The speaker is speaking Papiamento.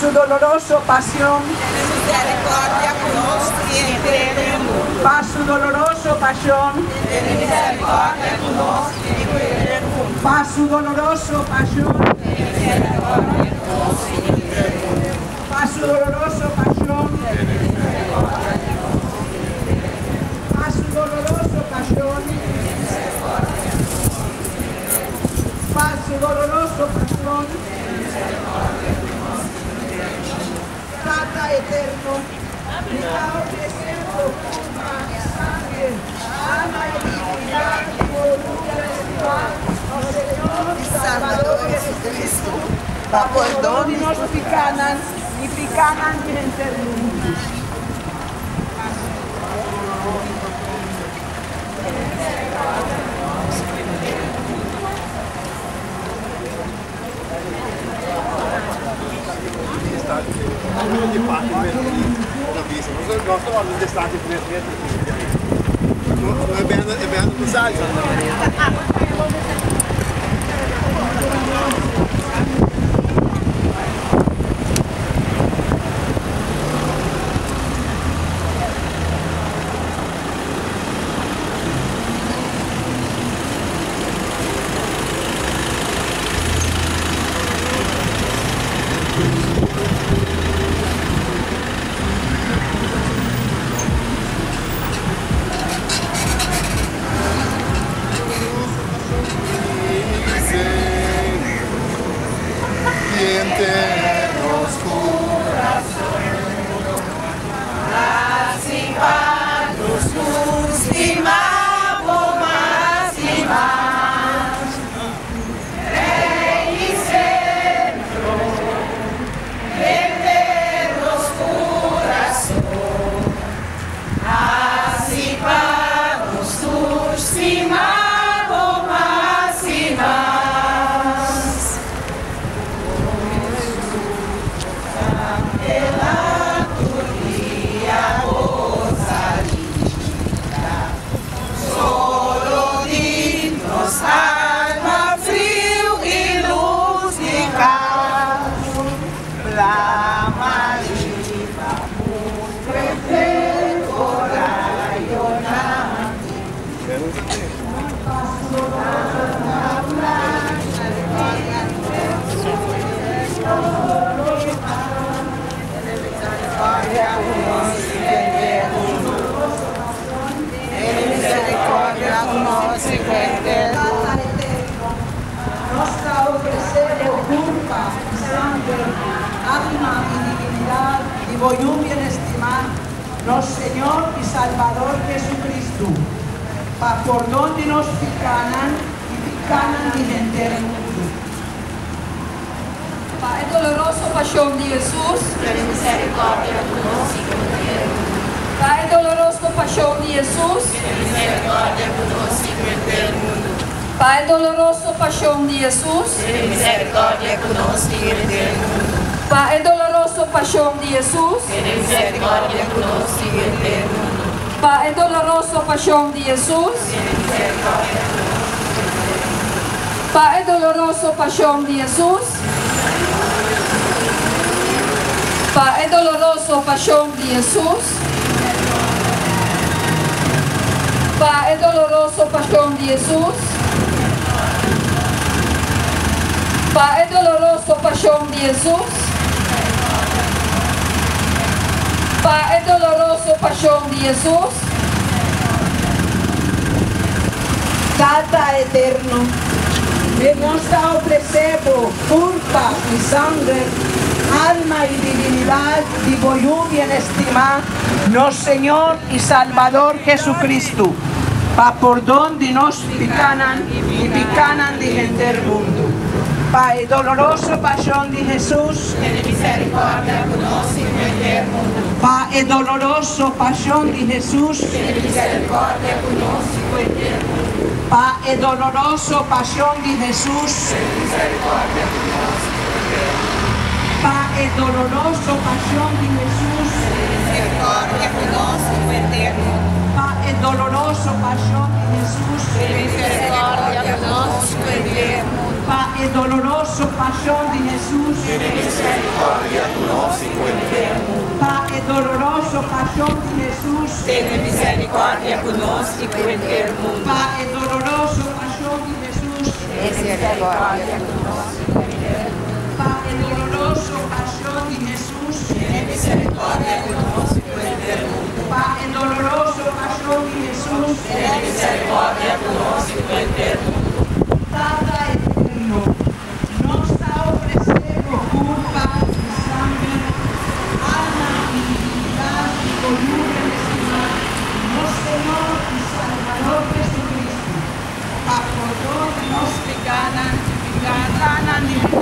Pa su doloroso pasión. Tene misericordia cu nos y henter mundo. Pa su doloroso pasión. Tene misericordia cu nos y henter mundo. Pa su doloroso pasión. Tene misericordia cu nos y henter mundo. Pa su doloroso pasión. Tene misericordia cu nos y henter mundo. Pa su doloroso pasión. Tene misericordia cu nos y henter mundo. Pa su doloroso pasión. Tene misericordia cu nos y henter mundo. Tata eterno, mi ta ofrece bo curpa, sanger, alma y divinidad di bo Yu estimá, nos Señor y Salvador Jesucristo, pa pordon di nos picanan y picanan di henter mundo. Tata eterno, nos ta ofrece bo curpa, sanger, alma y divinidad di bo Yu bien estimá, nos Señor y Salvador Jesucristo, pa pordon di nos picanan y picanan di henter mundo. Pa e doloroso pasion di Jesus. Tene misericordia cu nos y cu henter mundo. Pa e doloroso pasion di Jesus. Tene misericordia cu nos y cu henter mundo. Pa e doloroso pasion di Jesus. Tene misericordia cu nos y henter mundo. Pa e doloroso pasion di Jesus. Tene misericordia cu nos y henter mundo. Pa e doloroso pasion di Jesus. Tene misericordia cu nos y henter mundo. Pa e doloroso pasion di Jesus. Pa e doloroso pasion di Jesus. Pa e doloroso pasion di Jesus. Pa e doloroso pasion di Jesus. Pa e doloroso pasion di Jesus. Tata eterno, nos ta ofrece bo curpa y sanger, alma y divinidad di bo Yu bien estimá, nos Señor y Salvador Jesucristo, pa pordon di nos picanan y picanan di henter mundo. Pa e doloroso pasion di Jesus. Tene misericordia cu nos y cu henter mundo. Pa e doloroso pasion di Jesus. Tene misericordia cu nos y cu henter mundo. Pa e doloroso pasion di Jesus. Tene misericordia cu nos y cu henter mundo. Pa e doloroso pasion di Jesus. Tene misericordia cu nos y cu henter mundo. Pa e doloroso pasion di Jesus. Tene misericordia cu nos y cu henter mundo. Pa e doloroso pashon di Hesus. Tene miserikòrdia ku nos i ku henter mundu. Pa e doloroso pashon di Hesus. Tene miserikòrdia ku nos i ku henter mundu. Pa e doloroso pashon di Hesus. Tene miserikòrdia ku nos i ku henter mundu. Pa e doloroso pashon di Hesus. Tene miserikòrdia ku nos i ku henter mundu. Pa e doloroso pashon di Hesus. Tene miserikòrdia ku nos i ku henter mundu. Tata Eterno, nos ta ofresé bo kurpa i sanger, alma i divinidat di bo Yu bienestimá, nos Señor i Salbador Jesucristo, pa pordon di nos pekánan i pikánan di.